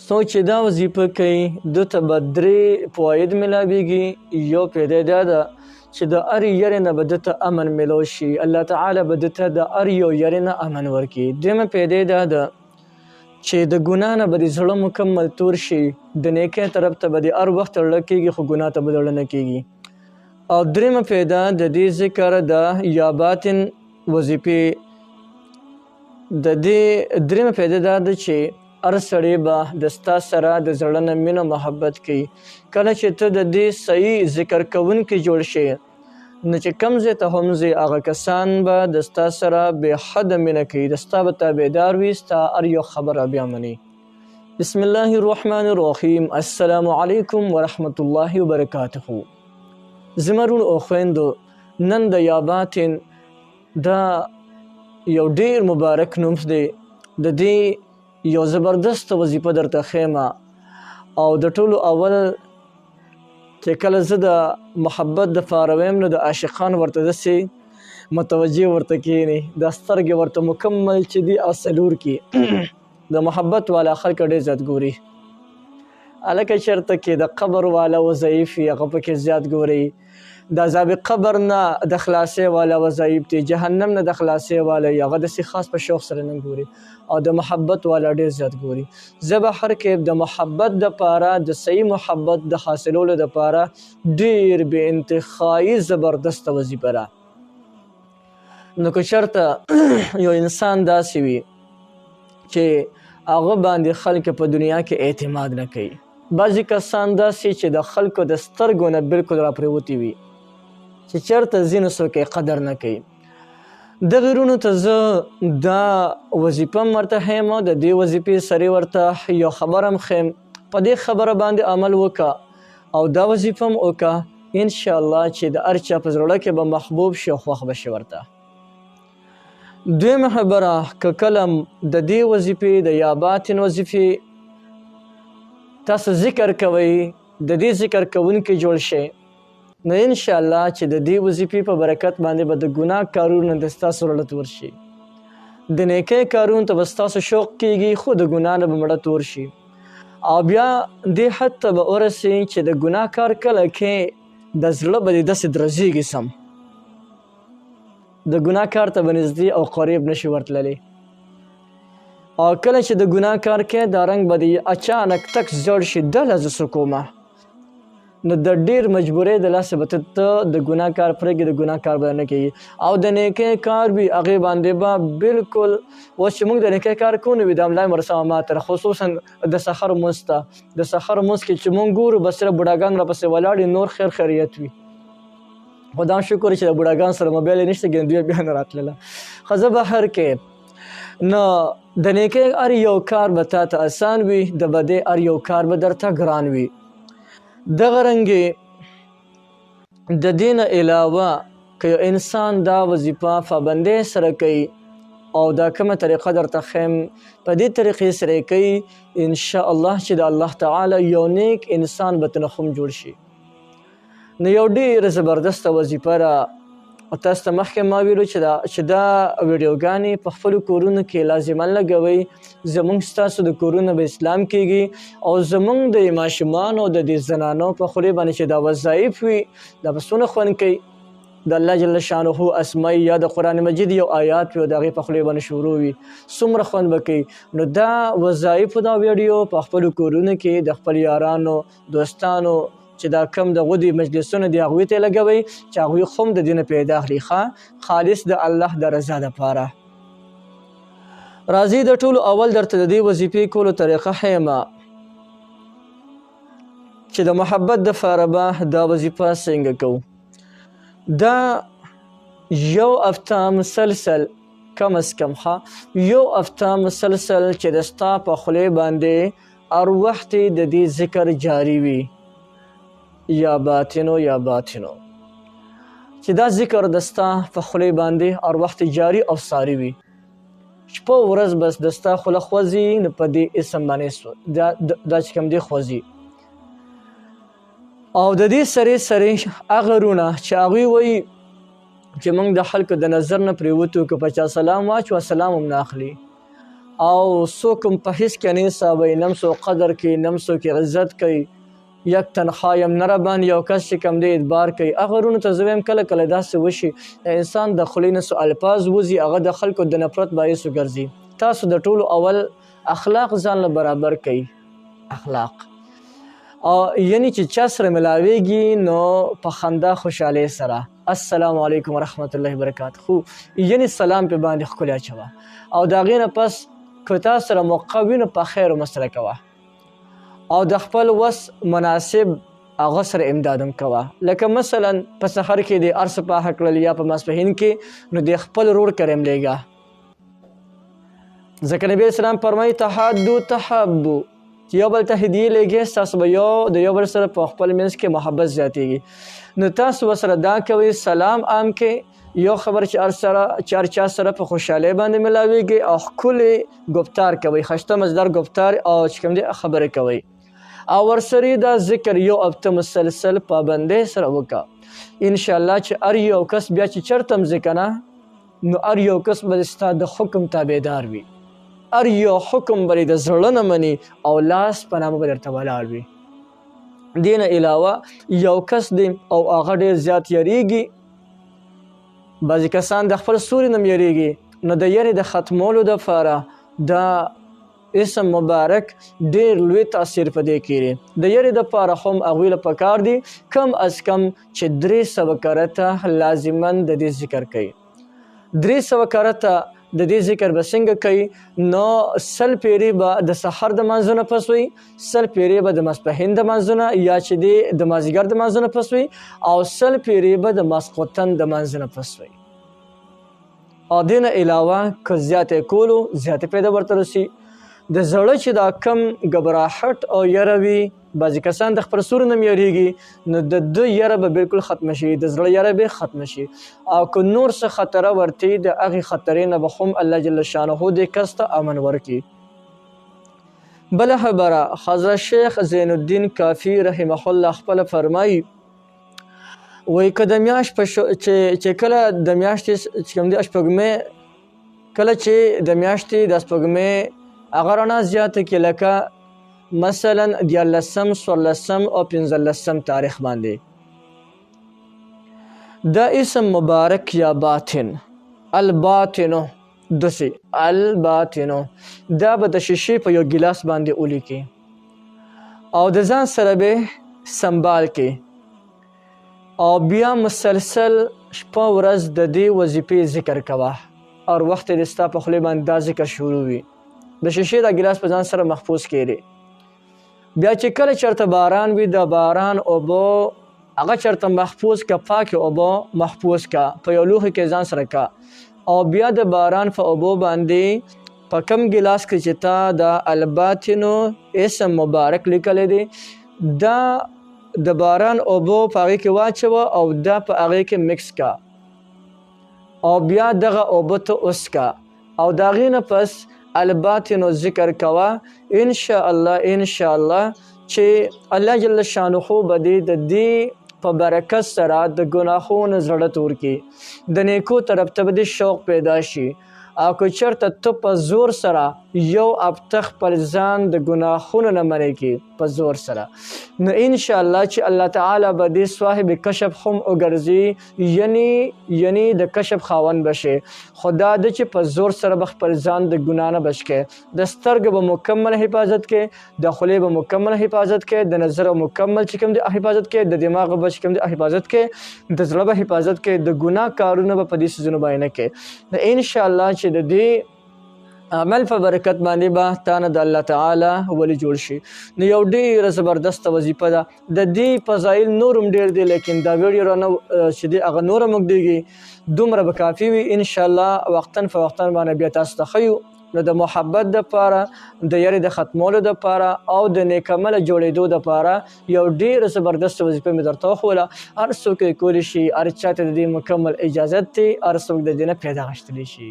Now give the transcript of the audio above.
څوک چې دا وظیفه کوي ده ته به درې فواید ملاویږي. یو پیدا دا ده چې د هر یرې نه به ده ته امن ملو شي، الله تعالی به ده ته د هر یو یرې نه امن ورکړي. دویمه پیدا دا ده چې د ګناه نه به د زړه مکمل تور شي، د نیکۍ طرف ته به د هر وخت زړه کېږي خو ګناه ته به زړه نه کېږي. او درېیمه پیدا د دې ذکر د یا باطن وظیفې د دې درېیمه پیدا دا ده چې هر سړی به د ستا سره د زړه نه مینه محبت کوي. کله چې ته د دې صحیح ذکر کوونکی جوړ شې نو چې کوم ځای ته هم ځې هغه کسان به د ستا سره بې حده مینه کوي، د ستا به تابعدار وي، ستا هر یو خبره بیا مني. بسم الله الرحمن الرحیم. السلام علیکم ورحمت الله وبرکاته. زما وروڼو او خویندو، نن د یاباتن دا یو ډیر مبارک نوم دی، د دې یو زبردست وظیفه درته ښیمه. او د ټولو اول چې کله زه د محبت د پاره وایم نو د عاشقان ورته داسې متوجه ورته کښېني، دا سترګې ورته مکمل چې دي او څلور کې د محبت والا خلک ډېر زیات ګوري. هلکه چېرته کې د قبر والا وظایف وي هغه پکې زیات ګوري، د عذاب قبر نه د خلاصې والا وظایف دي، جهنم نه د خلاصې والا وي هغه داسې خاص په شوق سره نه ګوري، او د محبت والا ډېر زیات ګوري. زه به هر کیف د محبت دپاره، د صحیح محبت د حاصلولو دپاره ډېر بې انتخایي زبردسته وظیفه ده. نو که چېرته یو انسان داسې وي چې هغه باندې خلک په دنیا کې اعتماد نه کوي، بعضې کسان داسې چې د خلکو د سترګو نه بالکل راپرېوتي وي چې چېرته ځینو څوک یې قدر نه کوي، دغې وروڼو ته زه دا وظیفه هم ورته ښیم او د دې وظیفې سرې ورته یو خبره هم ښیم. په دې خبره باندې عمل وکړه او دا وظیفه هم وکړه، انشاءالله چې د هر چا په زړه کې به محبوب شي او خوښ به شي ورته. دویمه خبره، که کله د دې وظیفې د یا باطن وظیفې تاسو ذکر کوئ، د دې ذکر کوونکي جوړ شئ، نو انشاءالله چې د دې وظیفې په برکت باندې به د ګناه کارونه د ستاسو زړه تور شي، د نیکۍ کارونو ته به ستاسو شوق کېږي خو د ګناه نه به مړه تور شي. او بیا دې حد ته به ورسي چې د ګناه کار کله کې د زړه به دې داسې درزېږي سم، د ګناه کار ته به نږدې او قریب نشي ورتللی. او کله چې د ګناه کار کې دا رنګ به دې اچانک تک زړ شي، دله زه څه کومه، نو د ډېر مجبورۍ د لاسه به ته د ګناه کار پرېږدې، د ګناه کار به نه کېږي. او د نیکۍ کار وي هغې باندې به بالکل اوس چې موږ د نیکۍ کار کوو نو وي د ملا مرسمه ماته ده، خصوصا د سحر لمونځ ته. د سحر لمونځ کې چې موږ ګورو بس صرف بوډاګان راپسې ولاړ وي، نور خیر خیریت وي. خو دا شکر چې د بوډاګان سره موبایل نشته، ګنې دوی بیا نه راتلله. خو زه به هر کې نو د نیکۍ هر یو کار به تا ته اسان وي، د بدۍ هر یو کار به درته ګران وي. دغه رنګې د دې نه علاوه که یو انسان دا وظیفه پابندۍ سره کوي او دا کومه طریقه درته ښیم په دې طریقې سره یې کوي، انشاءالله چې د الله تعالی یو نیک انسان به ترنه هم جوړ شي. نو یو ډېره زبردسته وظیفه ده. او تاسو ته مخکې ما ویلو چې دا ویډیوګانې په خپلو کورونو کې لازما لګوئ. زمونږ ستاسو د کورونو به اسلام کېږي او زمونږ د ماشومانو د دې زنانو په خولې باندې چې دا وظایف وي دا به څونه خوند کوي. د الله جل شانه اسماء یا د قرآن مجید یو آیات وي او د هغې په خولې باندې شروع وي، څومره خوند به کوي. نو دا وظایف دا ویډیو په خپلو کورونو کې د خپل یارانو دوستانو چې دا کم د غودي مجلسونه دي هغوی ته لګوئ چې هغوی هم د دې نه پیدا اخلي، ښه خالص د الله د رضا دپاره. راځي د ټولو اول درته د دې وظیفې کولو طریقه ښیمه چې د محبت دپاره به دا وظیفه څنګه کوو. دا یو هفته مسلسل کم از کم، ښه یو هفته مسلسل چې د ستا په خولې باندې هر وخت د دې ذکر جاری وي، یا باطنو یا باطنو، چې دا ذکر د ستا په خولې باندې هر وخت جاری او ساری وي، شپه ورځ بس د ستا خوله خوځي، نو په دې اسم باندې دا چې کوم دی خوځي. او د دې سرې سرې هغه وروڼه چې هغوی وایي چې موږ د خلکو د نظر نه پرېوتو، که په چا سلام واچو سلام هم نه اخلي، او څوک هم په هیڅ کې نه حسابوي، نه هم څوک قدر کوي، نه هم څوک عزت کوي، یک تنخوا یم نه راباندې یو کس چې کوم دی اعتبار کوي. هغه وروڼو ته زه وایم کله کله داسې وشي د انسان د خولې نه څو الفاظ وځي، هغه د خلکو د نفرت باعث وګرځي. تاسو د ټولو اول اخلاق ځان له برابر کړئ، اخلاق او یعنی چې چا سره ملاویږي نو په خندا خوشحالۍ سره السلام علیکم ورحمت الله وبرکاته، یعنی سلام په باندې ښکلی اچوه. او د هغې نه پس که تا سره موقع وي نو په خیر مسره کوه او د خپل وس مناسب هغه سره امداد هم کوه. لکه مثلا په سفر کې دې هر څه پاخه کړل یا په ماسپښین کې، نو دې خپل ورور کریم لېږه، ځکه نبی اسلام فرمایي تحادو تحابو، چې یو بل ته هدیې لېږئ ستاسو به یو د یو بل سره په خپل منځ کې محبت زیاتېږي. نو تاسو ورسره دا کوئ، سلام عام کې، یو خبر چې هر سره چې هر چا سره په خوشحالۍ باندې ملاویږي او ښکلی ګفتار کوئ، خشته مزدار ګفتار او چې کوم دی خبرې کوئ، او ورسره دا ذکر یو هفته مسلسل پابندۍ سره وکړه. انشاءالله چې هر یو کس بیا چې چېرته هم ځې که نه، نو هر یو کس به ستا د حکم تابعدار وي، هر یو حکم به د زړه نه مني او لاس په نامه به درته ولاړ وي. دې نه علاوه یو کس دی او هغه ډېر زیات یریږي، بعضې کسان د خپل سوري نه یریږي، نو د یرې د ختمولو دپاره دا اسم مبارک ډېر لوی تاثیر په دې کې دی. د یرې دپاره هم هغوی له پکار دي کم از کم چې 300 کرته لازما د دې ذکر کوي. 300 کرته د دې ذکر به څنګه کوي؟ نو 100 پیرې به د سحر د مانځه نه پس وي، 100 پیرې به د ماسپښین د مانځه نه یا چې دی د مازدیګر د مانځه نه پس وي، او 100 پیرې به د ماسخوتن د مانځه نه پس وي. او دې نه علاوه که زیاتې کولو زیاتې پیدا ورته رسي. د زړه چې دا کم ګبراهټ او یره وي، بعضې کسان د خپل سور نه یریږي، نو د ده یره به بالکل ختمه شي، د زړه یره به ختمه شي. او که نور څه خطره ورتي، د هغې خطرې نه به هم الله جل شانه دې کس ته امن ورکړي. بله خبره، حضرت شیخ زین الدین کافي رحمه الله خپله فرمایي، وایي که د میاشت په چې کله د میاشتې چې کوم دی سپوږمۍ، کله چې د میاشتې د سپوږمۍ هغه رڼا زیاته کړي، لکه مثلا 13، 14 او 15 تاریخ باندې، دا اسم مبارک یا باطن الباطنو دسې الباطنو دا به د شیشې په یو ګیلاس باندې ولیکي او د ځان سره به سنبال کړي، او بیا مسلسل شپه ورځ د دې وظیفې ذکر کوه. هر وخت دې ستا په خولې باندې دا ذکر شروع وي، د شیشې دا ګیلاس په ځان سره محفوظ کړي. بیا چې کله چېرته باران وي، د باران اوبه هغه چېرته محفوظ که، پاکې اوبه محفوظ که، په یو لوښي کې ځان سره که، او بیا د باران په اوبو باندې په کم ګیلاس کې چې تا د الباطنو اسم مبارک لیکلی دی، دا د باران اوبو په هغې کې واچوه او دا په هغې کې مکس که، او بیا دغه اوبه ته وڅکه، او د هغې نه پس الباطنو ذکر کوه. انشاءالله انشاءالله چې الله جل شانه به دې د دې په برکت سره د ګناهونو زړه تور کړي، د نیکو طرف ته به دې شوق پیدا شي. او که چېرته ته په زور سره یو هفته خپل ځان د ګناهونو نه منع کړي په زور سره، نو انشاءالله چې الله تعالی به دې صاحب کشف هم وګرځي، یعنی د کشف خاوند به شي. خو دا ده چې په زور سره به خپل ځان د ګناه نه بچ کړي، د سترګو به مکمل حفاظت کړي، د خولې به مکمل حفاظت کړي، د نظر به مکمل چې کوم دی حفاظت کړي، د دماغ به چې کوم دی حفاظت کړي، د زړه به حفاظت کړي، د ګناه کارونه به په دې څیزونو باندې نه کړي. نو انشاءالله چې د دې عمل په برکت باندې به تا نه د الله تعالی ولي جوړ شي. نو یو ډېره زبردسته وظیفه ده. د دې فضایل نور هم ډېر دي، لیکن دا ویډیو رانه چې دی هغه نور هم اوږدېږي، دومره به کافي وي انشاءالله. وقتاً فوقتاً باندې بیا تاسو ته ښیو. نو د محبت دپاره، د یرې د ختمولو دپاره او د نیک عمله جوړېدو دپاره یو ډېره زبردسته وظیفه مې درته وښوله. هر څوک یې کولی شي، هر چا ته د دې مکمل اجازت دی، هر څوک د دې نه پیدا غوښتلی شي.